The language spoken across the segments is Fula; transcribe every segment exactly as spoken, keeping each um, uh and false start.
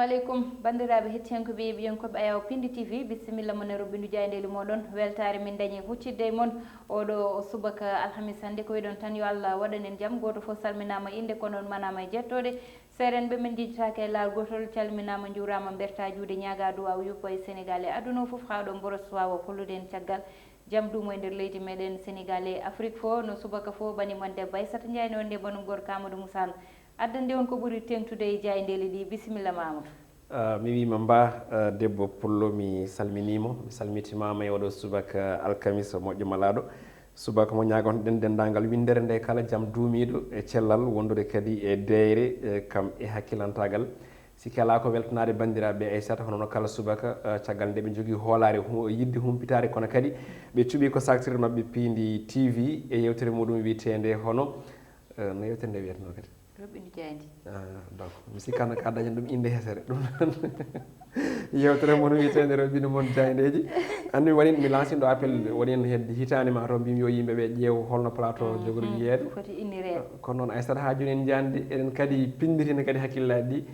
Aleykum, banndiraaɓe hettiyankooɓe e ɓiyankooɓe Ayaw Pindi T V, bisimilla mon e roɓɓindu jaayndeeli mooɗon. Weltaare min dañi huccitde e mon oɗo subaka alhamis hannde. Ko wiɗon tan yo Allah waɗan en jam. Gooto fof salminaama innde, kono on manaama e jettooɗe. Seerenɓe men njejjitaake e laawol gootol, calminaama, njuuraama, mbertaa juuɗe, ñaagaa duwaaw yuppa e Senegaal e aduna o fof, haa ɗo mboros waawa hollude en caggal. Jam duumo e nder leydi meɗen Senegaal e Afrik fof, no subaka fof, bani mon debbo Aissata Ndiaye, no wonde banu gorko Amadou Moussa Anne. Addande on ko ɓuri teŋtude e jaayndeeli ɗi. Bisimilla ma Amadou. Ah, mi wiima mba, ah, debbo pullo, mi salminiima, mi salmitimaama e oɗo subaka alkamisa moƴƴo malaaɗo. Subaka mo ñaagontoɗen denndaangal winndere nde kala jam duumiiɗo e cellal, wondude kadi e deeyre, e kam e hakkilantaagal. Sikke alaa ko weltanaade banndiraaɓe Aissata, hono no kala subaka, eh, caggal nde ɓe njogii hoolaare hu-, yiɗde humpitaare, kono kadi ɓe cuɓii ko saktirde maɓɓe Piindi T V e yeewtere muɗum wiyeteende hono, eh, no yeewtere nde wiyatnoo kadi? Roɓɓindu jaaynde. Ah, donc, mi sikkaano ka dañan ɗum innde hesere. Ɗum noon, yeewtere mon wiyeteende Roɓɓindu mon Jaayndeeji. Anndi mi waɗi, mi lansiɗo appel, waɗi heen hedde hitaande ma to, mbimi yo yimɓe ɓe ƴeew holno plateau jogori wiyeede. Foti innireede. Kono noon, Aissata, haa jooni en njaandi, eɗen kadi pinnditino kadi hakkillaaji ɗi.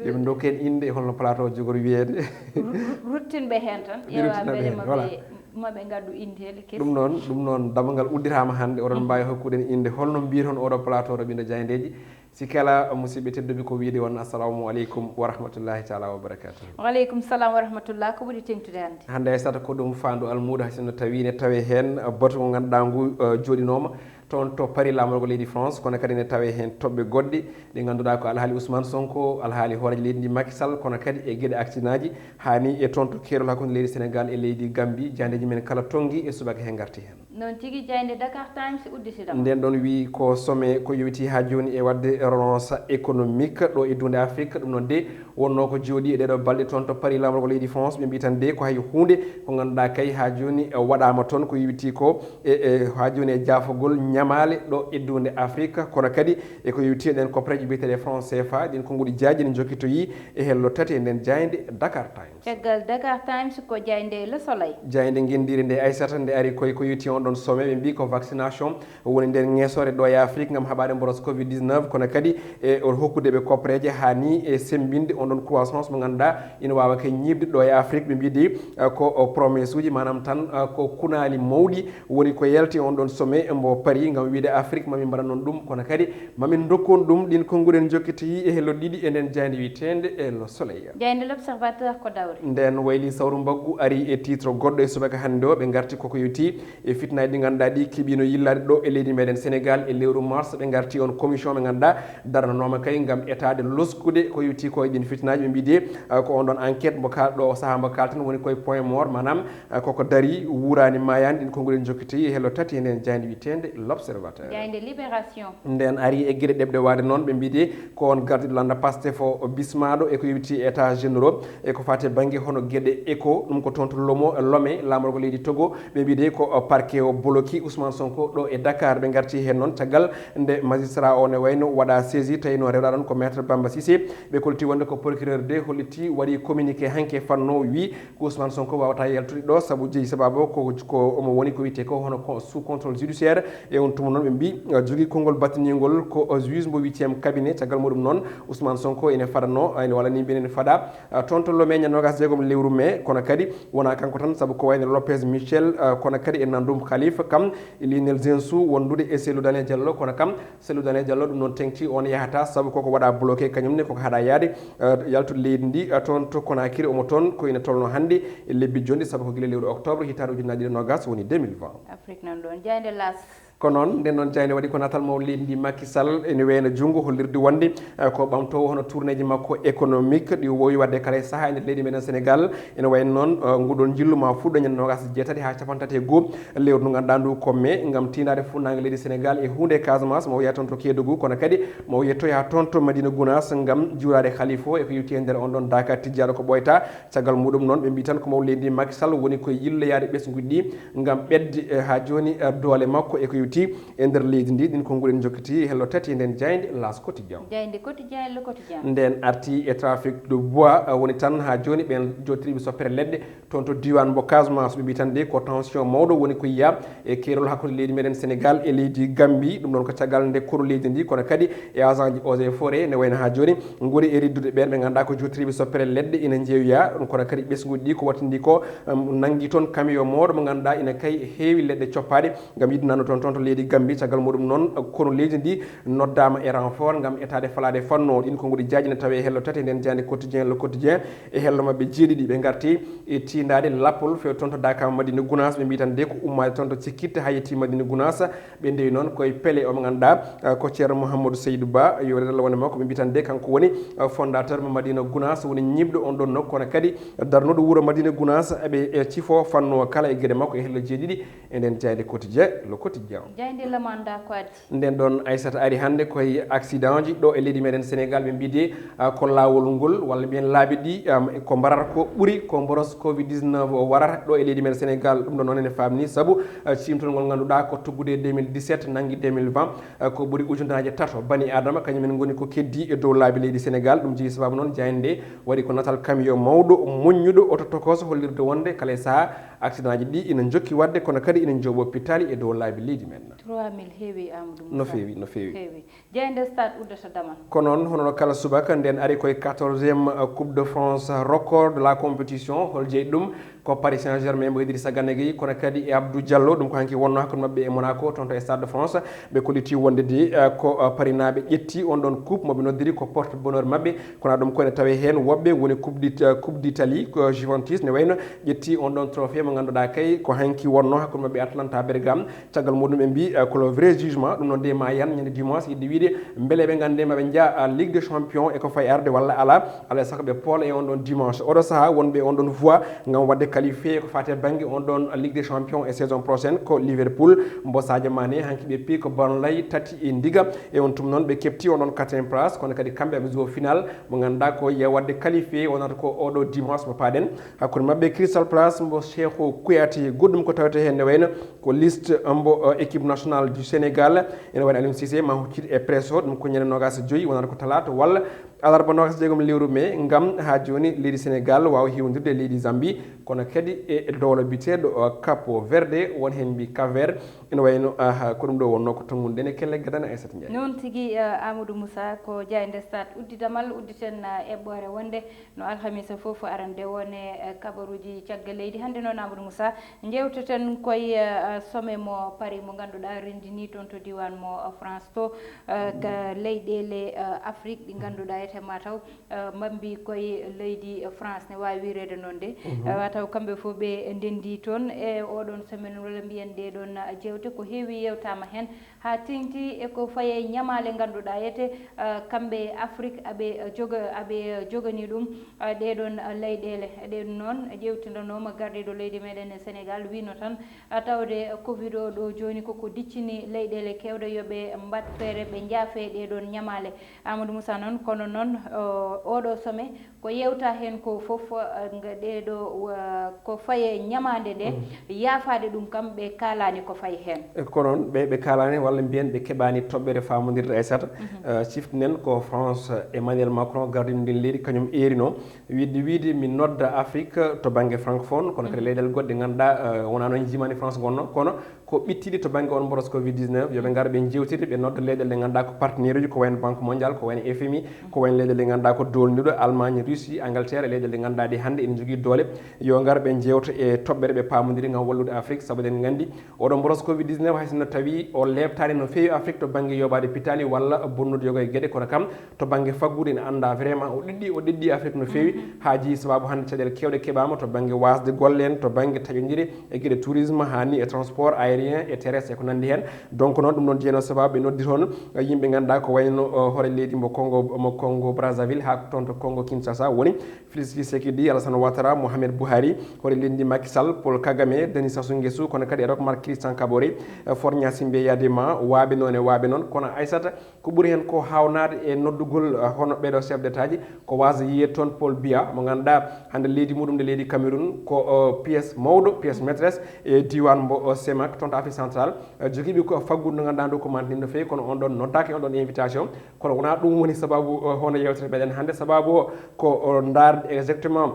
Yo ɓe ndokku en innde, holno plateau jogori wiyeede. Ru-, ru-, ruttinɓe heen tan, Mi ƴeewa ruttina ɓe mbele heen, maɓe, voilà. Maɓe ngaddu inndeele kese. Ɗum noon, ɗum noon, damal ngal udditaama hannde, oɗon mbaawi hokkude en innde, holno mbiyton oɗo plateau Roɓɓindu Jaayndeeji. Sikke alaa, musidɓe tedduɓe, ko wiyde on, assalamu aleykum wa rahmatullahi taala wa barakatuh. Wa aleykum salam wa rahmatullah. Ko ɓuri teŋtude hannde? Hannde, Aissata, ko ɗum faandu almuudo, hay sinno tawii ne tawee heen, uh, batu mo ngannduɗaa ngu, uh, jooɗinooma toon to Paris, laamorgo leydi France, kono kadi ne tawee heen toɓɓe goɗɗe ɗe ngannduɗaa ko alhaali Ousmane Sonko, alhaali hooreejo leydi ndi Macky Sall, kono kadi e geɗe accident ji, haa ni e toon to keerol hakkunde leydi Sénégal e leydi Gambie. Jaayndeeji men kala tonngi e subaka he ngarti heen. Noon tigi, jaaynde Dakar Times udditidama. Nden ɗon wiyi ko sommet ko yowiti haa jooni e waɗde relance économique ɗo e duunde Afrique. Ɗum noon de wonnoo ko jooɗi e ɗeɗo balɗe toon to Paris, laamorgo leydi France. Ɓe mbii tan de ko hay huunde ko ngannduɗaa kay haa jooni, e, waɗaama toon ko yowiti ko e, e, haa jooni e jaafagol ñamaale ɗo e duunde Afrique, kono kadi e ko yowiti e ɗen koppareeje biyeteeɗe franc C F A. Ɗin konnguɗi jaaji ne njokkitoyi e hello tati e nden jaaynde Dakar Times. Caggal Dakar Times ko jaaynde Le Soleil. Jaaynde ngenndiire nde, Aissata, nde ari koye ko yowiti on ɗon sommet, ɓe mbii ko vaccination woni nder ŋeesoore ɗo e Afrique ngam haɓaade mboros covid dix-neuf, kono kadi e o hokkude ɓe koppareeje haa ni e semmbinde on ɗon croissance mo ngannduɗaa ina waawa kay ñiiɓde ɗo e Afrique. Ɓe mbii de, eh, ko o promesse uji, maanaam tan, eh, ko kunaali mawɗi woni ko yalti on ɗon sommet mbo Paris ngam wiide Afrique mami mbaɗa noon ɗum, kono kadi mami ndokkon ɗum. Ɗin konnguɗi en njokkitoyi e hello ɗiɗi e nden jaaynde wiyeteende e Le Soleil. Jaaynde L'Observateur ko dawri. Nden wayli sawru mbaggu ari e titre goɗɗo e subaka hannde o. Ɓe ngarti koko yowiti e fitnaaji ɗi ngannduɗaa ɗi keɓino yillaade ɗo e leydi meɗen Sénégal e lewru mars. Ɓe ngarti on commission ɓe ngannduɗaa daranooma kay ngam etaade loskude ko yowiti ko e ɗin fitnaaji. Ɓe mbii de, ah, ko on ɗon enquête mbo kal-, ɗo sahaa mbo kalten woni koye point mort, maanaam, ah, koko dari, wuuraani, maayaani. Ɗin konnguɗi en njokkitoyi e hello tati e nden jaaynde wiyeteende L'Observateur. Jaaynde Libération. Nden ari e geɗe ɗeɓɗe waade noon, ɓe mbii de ko on gardiiɗo lannda Pastef o bismaaɗo e ko yowiti état généraux e ko faati e bannge hono geɗe éco, ɗum ko toon to Lomo, Lomé, laamorgo leydi Togo. Ɓe mbii de ko parquet o bloqué Ousmane Sonko ɗo e Dakar. Ɓe ngarti heen noon caggal nde magistrat o ne wayno waɗa saisi, tawi noon rewɗaa ɗon ko maître Bamba Cissé. Ɓe kolti wonde ko procureur de holliti, waɗi communiqué hanki fanno, wii ko Ousmane Sonko waawata yaltude ɗo, sabu jeyi sababu ko, ko omo woni ko wiyetee ko hono ko sous contrôle judiciaire. E on tuma noon ɓe mbii, uh, jogii konngol battiningol ko, uh, juge mbo huitième cabinet. Caggal muɗum noon Ousmane Sonko ene fadanoo, uh, ene walla ni mbiyen ene fada, uh, toon to Lomé ñande noogaas e jeegom lewru mai, kono kadi wonaa kanko tan, sabu ko wayno Lopez Michel, uh, kono kadi e Nandoum Khalif, kam e Lionel Zinsou wondude e Cellou Dalein Diallo, kono kam Cellou Dalein Diallo ɗum noon teŋti on yahata, sabu koko waɗa bloqué kañum ne, koko haɗa yaade, uh, yaltude leydi ndi, uh, toon to Conakry. Omo toon ko ina tolno hannde e lebbi jonɗi, sabu ko gila lewru octobre hitaande ujunnaji ɗiɗi noogaas woni deux mille vingt. Afrique nan ɗon, jaaynde L'As. Ko noon, nden noon jaaynde waɗi ko natal mawɗo leydi ndi Macky Sall ene weyna junngo, hollirde wonde, eh, ko ɓamtoowo hono tournéeji makko économique ɗi wowi waɗde kala e sahaa e nder leydi meɗen Sénégal. Ene wayno noon, eh, nguɗon njillu ma fuɗɗo ñande noogaas e jeetati haa cappanɗe tati e goo lewru ndu ngannduɗaa ndu ko mai, ngam tiindaade fuɗnaange leydi Sénégal e huunde e Casamance, mo wiya toon to Kédougou, kono kadi mo wiya toya toon to Madina Gounass ngam juuraade Khalifa o e ko yowti e nder on ɗon Dakar tijjaaɗo ko ɓooyta. Caggal muɗum noon, ɓe mbii tan ko mawɗo leydi ndi Macky Sall woni koye yilloyaade ɓesnguuji ɗi ngam ɓetde, eh, haa jooni, eh, doole makko e ko Ti e nder leydi ndi, ɗin konguɗi en jokkiti hello tati e nden jaaynde Las Quotidien. Jaaynde Quotidien, Le Quotidien. Nden arti e trafic de bois, uh, woni tan ha joni ɓen jottiriɓe soppere leɗɗe toon to diwan mo Casamance. Ɓe mbi tan de ko tension mawɗo woni ko yiya e keerol hakkude leydi meɗen Sénégal e leydi Gambie. Ɗum ɗon ko caggal nde koro leydi ndi, kono kadi e agent ji eaux et forêt ne wayno ha joni nguri e riddude ɓen ɓe ganduɗa ko jottiriɓe soppere leɗɗe ina jeeyoya ɗum, kono kadi ɓesnguji ɗi ko wattindi ko um, nangi toon camion mawɗo mo ganduɗa ina kay heewi leɗɗe coppaɗe ngam yiddinano toon toon to leydi Gambie. Caggal muɗum noon konu leydi ndi noddama e renfort ngam etade falade fanno. Ɗin konguɗi jaaji ne tawe e hello tati e nden jaaynde Quotidien, Le Quotidien, e hello mabɓe jeeɗiɗi. Ɓe garti e tindade lappol few toon to Dakar Madina Gounass. Ɓe mbi tan de ko ummade toon to Cikkitte ha yetti Madina Gounass. Ɓe ndewi noon koye pele o mo ganduɗa uh, ko Ceerno Mouhamadou Seydou Ba, yo renal wone makko. Ɓe mbi tan de kanko woni uh, fondateur mo Madina Gounass, woni ñiɓɗo on ɗon nokku, kono kadi darnuɗo wuuro Madina Gounass. Eɓe e cifo fanno kala e gueɗe makko e hello jeeɗiɗi e nden jaaynde Quotidien, Le Quotidien. Jaaynde Le Mandat ko addi? Nden ɗon Aissata ari hannde koye accident ji ɗo e leydi meɗen Sénégal. Ɓe mbidi uh, ko lawol ngol walla mbiyen laabi ɗi um, ko mbarata ko ɓuri ko mboros covid dix-neuf o warata ɗo e leydi meɗen Sénégal. Ɗum ɗo noon ene famni sabu uh, cimtol ngol ganduɗa ko tuggude deux mille dix-sept nangi deux mille vingt, uh, ko ɓuri ujunaji tato bani adama kañum en goni ko keddi e dow laabi leydi Sénégal. Ɗum jogui sababu noon jaaynde waɗi ko natal camion mawɗo moññuɗo oto tokos hollirde wonde kala e saaha accident ji ɗi ina jokki wadde kono kadi ina jooɓo pitali e dow laabi leydi men. Trois mille heewi, Amadou No Moussa. Feewi, no feewi. Heewi. Jaaynde Stade uddata damal. Ko noon hono no kala subaka nden ari koye quatorzième uh, Coupe de France record de la compétition. Hol jeyi ɗum? Ko Paris Saint-Germain mo Idrissa Gana Gueye kono kadi e Abdou Diallo. Ɗum ko hanki wonno hakkude mabɓe e Monaco toon to e Stade de France. Ɓe kolliti wonde de uh, ko uh, parinaɓe ƴetti on ɗon coupe moɓe noddiri ko porte bonheur mabɓe. Kono ɗum ko ene tawe hen woɓɓe woni coupe d'It- uh, coupe d'Italie ko Juventus ne wayno ƴetti on ɗon trophée mo ganduɗa kay ko hanki wonno hakkude mabɓe Atalanta Bergame. Caggal muɗum ɓe mbi uh, ko le vrai jugement. Ɗum noon de ma yan ñande dimanche yidde wiide beele ɓe gande maɓe jaa uh, Ligue des Champions e ko fay arde walla ala. Alay saago ɓe poola e on ɗon dimanche. Oɗo saaha wonɓe on ɗon voie ngam wadde qualifié ko fate banggue on ɗon Ligue des Champions e saison prochaine ko Liverpool mbo Sadio Mané hanki ɓe pi ko Burnley tati e ndiga. E on tum noon ɓe kepti on ɗon quatrième place kono kadi kamɓe aɓe joue final mo ganduɗa ko yiya wadde qualifié wonata ko oɗo dimanche mo paɗen hakkude mabɓe Crystal Palace mbo Cheikhou Kouyaté. Goɗɗum ko tawete hen ne wayno ko liste mbo uh, équipe nationale du Sénégal. Ene wayno Aliou Cissé ma huccit e presse o ɗum ko ñande nogas e joyyi wonata ko talata walla alarba nogas e jeegom lewru mai ngam ha joni leydi Sénégal wawa hewdirde e leydi Zambie kono kadi e dowla biteɗo uh, Capo Verde won hen mbi Cap Vert. Ene wayno uh, ko ɗum ɗo wonno ko tongude ene kelle gadane Aissata Ndiaye. Noon tigi uh, Amadou Moussa ko jaaynde Stade uddi damal udditen uh, eɓɓore wonde no alhamisa fof arande wone uh, kabaruji caggal leydi hannde noon Amadou Moussa. Jewteten koye uh, sommet mo Paris mo ganduɗa rendini toon to diwan mo uh, France to uh, ka leyɗele uh, Afrique ɗi ganduɗa ete mataw uh, mbambi koye leydi uh, France ne wawi wireede noon de. Uh, wataw kamɓe fof ɓe ndendi toon e oɗon semaine walla mbiyen ɗe ɗon uh, jewte ko heewi yewtama hen ha tengti e ko faye ñamale ganduɗa ete uh, kamɓe Afrique aɓe uh, joga aɓe uh, jogani ɗum uh, ɗeɗon uh, leyɗele. Ɗen noon ƴewtidanoma gardiɗo leydi meɗen e Sénégal wino tan uh, tawde covid o ɗo joni koko diccini leyɗele kewɗe yoɓe mbat feere ɓe jaafe ɗeɗon ñamale. Amadou Moussa noon kono noon uh, oɗo sommet ko yewta hen ko fof uh, nga ɗeɗo uh, ko faye ñamande nde yafade ɗum kam ɓe kalani ko fayi hen. E ko noon ɓe ɓe kalani walla mbiyen ɓe keɓani toɓɓere famodirde Aissata. Uh, ciftinen ko France Emmanuel Macron gardino ndin leydi kañum erino wiide wiide mi nodda Afrique to banggue francophone kono kadi leyɗele goɗɗe ganduɗa uh, wona noon jimani France gonno kono ko ɓittiɗi to banggue on mboros covid dix-neuf yoɓe ngar ɓe jewtide ɓe nodda leyɗele ɗe ganduɗa ko partenaire uji ko wayno banque mondiale ko wayno F M I ko wayno leyɗele ɗe ganduɗa ko dolniɗo Allemagne, Russie, Angleterre e leyɗele ɗe ganduɗa ɗe hannde ene jogui doole. Yo ngar ɓe jewta e toɓɓere ɓe pamodiri gam wallude Afrique saabu eɗen gandi oɗo mboros covid dix-neuf hay sinno tawi o lebtani no fewi Afrique to banggue yoɓade pitali walla bonnude yoga e gueɗe kono kam to banggue faggudu ene anda vraiment o ɗiɗɗi o ɗiɗɗi Afrique no fewi. Ha jeeyi sababu hande caɗele kewɗe keɓama to banggue wasde golle en to banggue taƴodire e gueɗe tourisme hani e transport aérien e terrestre e ko nandi hen. Donc noon ɗum noon jeeyno sababu ɓe noddi toon yimɓe ganduɗa ko wayno hoore leydi mo Congo mo Congo Brazzaville ha toon to Congo Kinshasa woni Félix Tshisekedi, Alassane Ouattara, Mohamed Buhari, Hoore leydi Macky Sall, Paul Kagame, Denis Sassou Nguesso, kono kadi e Roch Marc Christian Kaboré, eh, Faure Gnassingbé Eyadéma, waaɓe noon e waaɓe noon. Kono Aissata, ko ɓuri heen ko haawnaade e noddugol, eh, hono ɓeeɗo chef d'État ji, ko waasde yiyeede toon Paul Biya, mo ngannduɗaa hannde leydi muɗum nde leydi Cameroun ko, eh, pièce mawɗo, pièce maîtresse e diiwaan mbo, eh, C E M A C, toon to Afrique Centrale, eh, jogiiɓe ko faggudu ndu ngannduɗaa ndu ko mantinii no feewi, kono on ɗoon noddaaki on ɗoon invitation. Kono wonaa ɗum woni sababu, eh, hono yewtere meɗen hannde. Sababu o ko, eh, ndaarde exactement,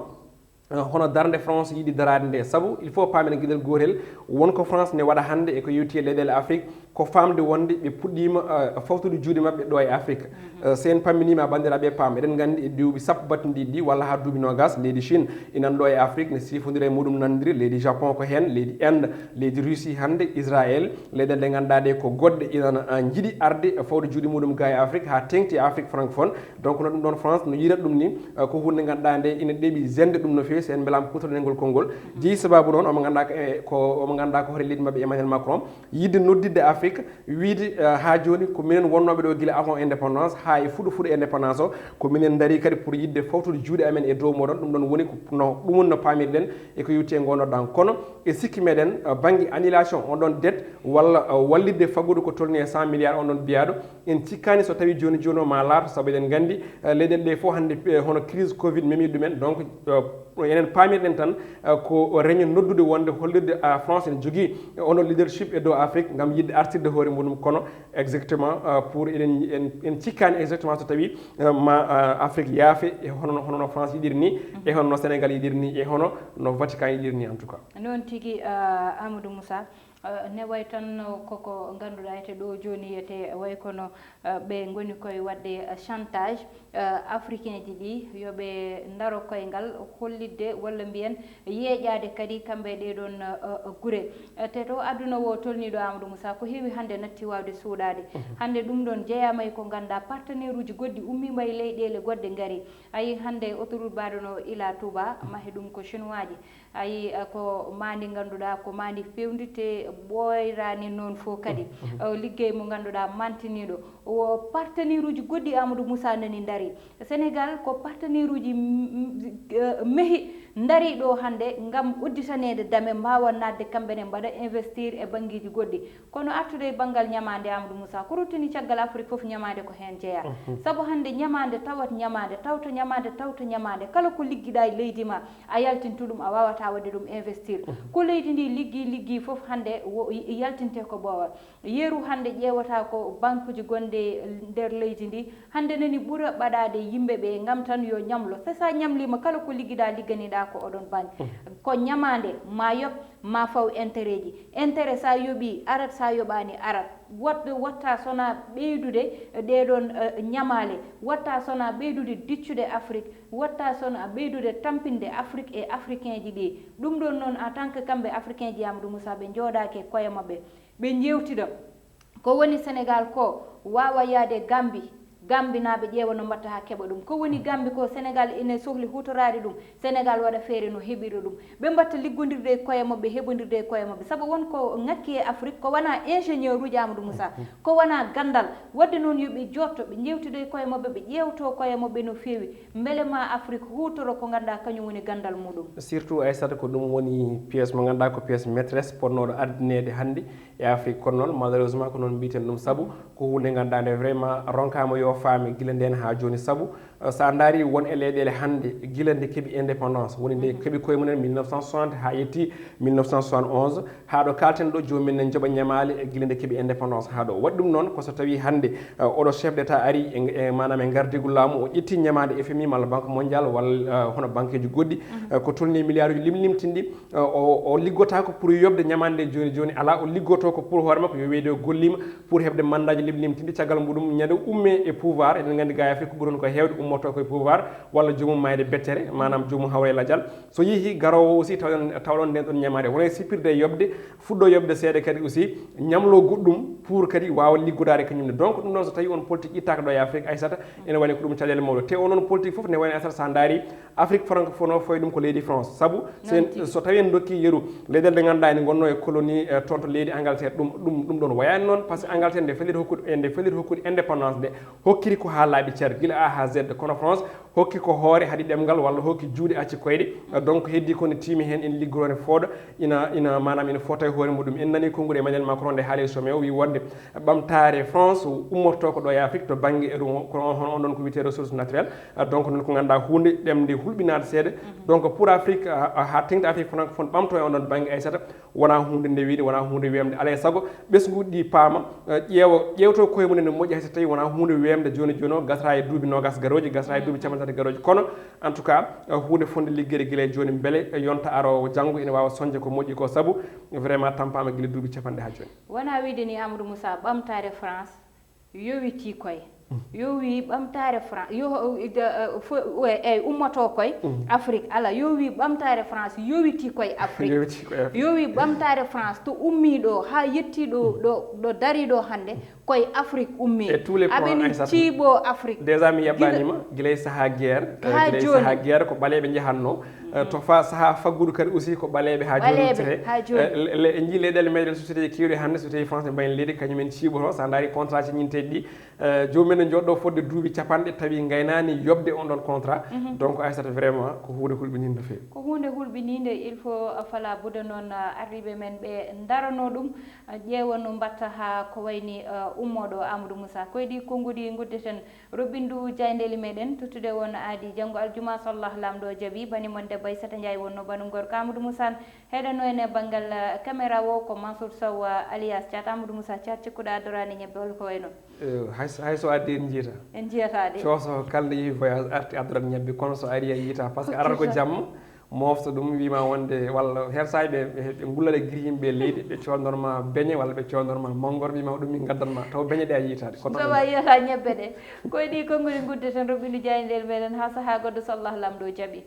eh, hono darnde France yiɗi daraade nde. Sabu il faut paamen geɗel gootel, won ko France ne waɗa hannde e ko yowti e leyɗeele Afrique, ko faamde wonde ɓe puɗɗiima, eh, fawtude juuɗe maɓɓe ɗo e Afrique. Eh, so en pamminiima, banndiraaɓe, paam, eɗen nganndi e duuɓi sappo battindiiɗi ɗi walla haa duuɓi noogas, leydi Chine ina ɗo e Afrique, ne sifondira e muɗum nanndiri, leydi Japon ko heen, leydi Inde, leydi Russie hannde, Israël, leyɗeele ɗe ngannduɗaa ɗe ko goɗɗe ina, ah, njiɗi arde fawde juuɗe muɗum ga e Afrique, haa teeŋti e Afrique francophone. Donc, no ɗum ɗoon France no yiɗata ɗum ni, ah, ko huunde ngannduɗaa nde ina ɗeɓi zende ɗum no feewi, so en mbelaama kuutorɗen ngol konngol. Jeyi sababu noon, omo ngannduɗaa ko e, ko, omo ngannduɗaa ko hoore leydi maɓɓe Emmanuel Macron, yiɗde nodditde Afrique, wiyde, eh, haa jooni ko minen wonnooɓe ɗo gila avant indépendance, haa e fuɗo fuɗo indépendance o, ko minen ndarii kadi pour yiɗde fawtude juuɗe amen e dow mooɗon. Ɗum ɗoon woni ko no, ɗum woni no paamirɗen e ko yowti e ngoo noddaango. Kono e sikki meɗen, eh, bannge annulation on ɗoon dette walla, eh, wallitde faggudu ko tolnii e cent milliards on ɗoon biyaaɗo, en cikkaani so tawii jooni jooni o ma laato, sabu eɗen nganndi, eh, leyɗeele ɗe fof hannde, eh, hono crise covid memii ɗumen. Donc, eh, enen paamirɗen tan, eh, ko réunion noddude wonde hollirde, ah, France ene jogii, eh, onon leadership e dow Afrique ngam yiɗde artirde hoore muɗum, kono exactement, eh, pour eɗen, en, en cikkaani exactement so tawii, eh, ma, eh, Afrique yaafe e hono, hono no France yiɗiri ni, e hono no Sénégal yiɗiri ni, e hono no Vatican yiɗiri ni en tout cas. Noon tigi, eh, Amadou Moussa, eh, ne way tan koko ngannduɗaa ete ɗo jooni ete way kono, eh, ɓe ngoni koye waɗde, eh, chantage, eh, africain ji ɗi yo ɓe ndaro koyngal hollitde walla mbiyen yeeƴaade kadi kamɓe e ɗee ɗoon, eh, eh, gure. Eh, te to aduna o tolniiɗo Amadou Moussa ko heewi hannde natti waawde suuɗaade. Hannde ɗum ɗoon jeyaama e ko ngannduɗaa partenaire uji goɗɗi ummiima e leyɗeele goɗɗe ngari. A yii hannde autoroute mbaɗono ila Touba, mahi ɗum ko chinois ji. A yii, eh, ko maandi ngannduɗaa ko maandi feewndi te ɓooyraani noon fof kadi. Eh, liggey mo ngannduɗaa mantiniiɗo. O partenaire uji goɗɗi Amadou Moussa nani ndari. Sénégal ko partenaire uji m-, m-, eh, mehi ndari ɗo hannde ngam udditaneede dame mbaawa naatde kamɓe ne mbaɗa investir e banngeeji goɗɗi. Kono artude e banngal ñamaande Amadou Moussa, ko ruttini caggal Afrique fof ñamaande ko heen jeyaa. Sabu hannde ñamaande tawat ñamaande, tawta ñamaande, tawta ñamaande, kala ko liggiɗaa e leydi ma, a yaltintu ɗum, a waawataa waɗde ɗum investir. Ko leydi ndi liggi, liggi fof hannde wo-, yaltinte ko boowal. Yeru hannde ƴeewata ko bankuji gonɗi nder leydi ndi, hannde nani ɓura ɓaɗaade yimɓe ɓe ngam tan yo ñamlo. C'est ça, ñamliima kala ko liggiɗaa ligganiɗaa ko oɗon banque. Ko ñamaande, ma yoɓ, ma faw intérêt ji. Intérêt sa yoɓi arat, sa yoɓaani arat. Wat-, watta sona ɓeydude ɗee ɗoon, eh, ñamaale. Watta sona ɓeydude diccude Afrique. Watta sona ɓeydude tampinde Afrique e africain ji ɗi. Ɗum ɗoon noon en tant que kamɓe africain ji Amadou Moussa ɓe njooɗaaki e koye maɓɓe. Ɓe njeewtida. Ko woni Sénégal ko waawa yahde Gambie. Gambinaaɓe ƴeewa no mbatta haa keɓa ɗum. Ko woni Gambie ko Sénégal ene sohli huutoraade ɗum. Sénégal waɗa feere no heɓira ɗum. Ɓe mbatta liggondirde e koye maɓɓe, heɓondirde e koye maɓɓe. Sabu won ko ŋakki e Afrique, ko wona ingénieur uji Amadou Moussa. Ko wona ganndal. Waɗde noon yo ɓe jootto, ɓe njeewtida e koye maɓɓe, ɓe ƴeewto koye maɓɓe no feewi. Mbele ma Afrique huutoro ko ngannduɗaa kañum woni ganndal muɗum. Surtout Aissata ko ɗum woni pièce mo ngannduɗaa ko pièce maîtresse potnooɗo addineede hannde e Afrique. Kono noon, malheureusement, ko noon mbiyeten ɗum, sabu ko huunde ngannduɗaa nde vraiment ronkaama yo faame gila ndeen haa jooni. Sabu, eh, so a ndaari won e leyɗeele hannde gila nde keɓi indépendance, woni nde keɓi koye mumen mille neuf cent soixante haa yetti mille neuf cent soixante et onze, haa ɗo kaalten ɗo, joomum en ne njoɓa ñamaale e gila nde keɓi indépendance haa ɗo. Waɗi ɗum noon ko so tawii hannde, eh, oɗo chef d'État ari e, e maanaam e ngardiigu laamu, o ƴetti ñamaande F M I malla Banque Mondiale walla, eh, hono banqueeji goɗɗi, eh, ko tolnii milliarduuji limlimtinɗi, eh, o, o liggotaako pour yoɓde ñamaande jooni jooni, alaa, o liggoto ko pour hoore makko, yo wiyde o golliima pour heɓde mandaaji limlimtinɗi, caggal muɗum ñande umme e pouvoir, eɗen nganndi ga e Afrique ko ɓuri ko heewde ummoto ko e pouvoir walla joomum maayde bettere, maanaam joomum hawra e lajal. So yehii garoowo aussi tawɗon, tawɗon nden ɗon ñamaande, wona e sippirde e yoɓde, fuɗɗo yoɓde seeɗa kadi aussi, ñamlo goɗɗum pour kadi waawa liggodaade kañum ne. Donc ɗum ɗon so tawii on politique ittaaka ɗo e Afrique, Aissata, ene waɗi ko ɗum caɗeele mawɗe. Te onon politique fof ne wayno Aissata, so a ndaari Afrique francophone o fawi ɗum ko leydi France. Sabu so en, so tawii en ndokki yeru leyɗeele ɗe ngannduɗaa ene ngonnoo e colonie, eh, toon to leydi Angleterre, ɗum, ɗum, ɗum ɗon wayaani noon, par ce que Angleterre nde feliri hokkude, nde feliri hokkude indépendance nde, hokkiri ko haa laaɓi cer, gila A haa Z. Kono France hokki ko hoore, haɗi ɗemngal, walla hokki juuɗe, acci koyɗe. Donc, heddi ko ne tiimi heen, ina liggoroo, ne fooɗa, ina, ina, maanaam, ina fota e hoore muɗum. En nani konngol Emmanuel Macron nde haali e sommet o, wi wonde ɓamtaare France ummorto ko ɗo e Afrique, to bannge ɗum, kono on, on ɗon ko wiyetee ressource naturelle. Donc, noon ko ngannduɗaa huunde ɗemde hulɓinaade seeɗa. Donc, pour Afrique, ha, ha teŋti Afrique francophone ɓamto e on ɗon bannge, Aissata, wonaa huunde nde wiyde, wonaa huunde weemde. Alaa e sago, ɓesnguuji ɗi paama, eh, ƴeewa, ƴeewto koye mumen no moƴƴi, hay so tawii wonaa huunde weemde jooni jooni o, gasata e duuɓi noogas garooji, gasata e duuɓi capanɗe tati garooji. Kono, en tout cas, eh, huunde fotnde liggeede gila e jooni, mbele, eh, yonta aroowo janngo ina waawa soñde ko moƴƴi ko, sabu vraiment tampaama gila duuɓi capanɗe haa jooni. Wonaa wiyde ni, Amadou Moussa, ɓamtaare France yowitii koye. Yo wi ɓamtaare France, yo, eh, fo-, eh, eh, ummoto koye Afrique. Ala, yo wi ɓamtaare France yowitii koye Afrique. Yowitii koye Afrique. Yo wi ɓamtaare France to ummii ɗo haa yettii ɗo, ɗo, ɗo darii ɗo hannde, koye Afrique ummii. Et tous les points, aɓe ni Aissata, ciiɓo Afrique. Déjà mi yaɓɓaniima, gila e sahaa guerre, eh, haa gila e jooni. Sahaa guerre ko ɓaleeɓe njahatnoo. Eh, to fa sahaa faggudu kadi aussi ko ɓaleeɓe haa jooni. Ɓaleeɓe haa jooni. Eh, le, le, en njii leyɗeele meɗen, société keewɗi hannde, so tawii France e mbayni leydi, kañum en ciiɓoto. So a ndaari contrat siññinteeɗi ɗi, eh, joomum en ne njooɗo fodde duuɓi capanɗe, tawi ngaynaani yoɓde on ɗon contrat. Donc, Aissata, vraiment ko huunde hulɓiniinde no feewi. Ko huunde hulɓiniinde, il faut, eh, fala budda noon, eh, arriiɓe men ɓe ndarano ɗum, eh, ƴeewa no mbatta haa ko wayni, eh, ummoɗo Amadou Moussa. Koye ɗi konnguɗi nguddeten roɓɓindu jaayndeeli meɗen, tottude won aadi janngo aljuma, so Allah Laamɗo jaɓi. Bani mon debbo Aissata Ndiaye wonno banu gorko Amadou Moussa, heɗano en e banngal, eh, caméra o ko Mansour Sow, eh, alias Thiat. Amadou Moussa Thiat, cikkuɗa addoraani ñebbe, hol ko wayno? Eh, hay so, hay so addi en njiyta. En njiyata de. Cooso kala nde yehi voyage arti addorat ñebbe, kono so ari a yiyta, parce que arata ko jamma, mofta ɗum, wima wonde, walla her saaji ɓe, ɓe, ɓe ngullata e giri yimɓe e leydi, ɓe codnorma beñe walla ɓe codnorma mangoro, wima ɗum min ngaddanma, taw beñe ɗe a yiytaade. Kono tawa a yiyata ñebbe ɗe. Koye ɗi konnguɗi nguddeten roɓɓindu jaayndeeli meɗen haa sahaa goɗɗo, so Allah Laamɗo jaɓi.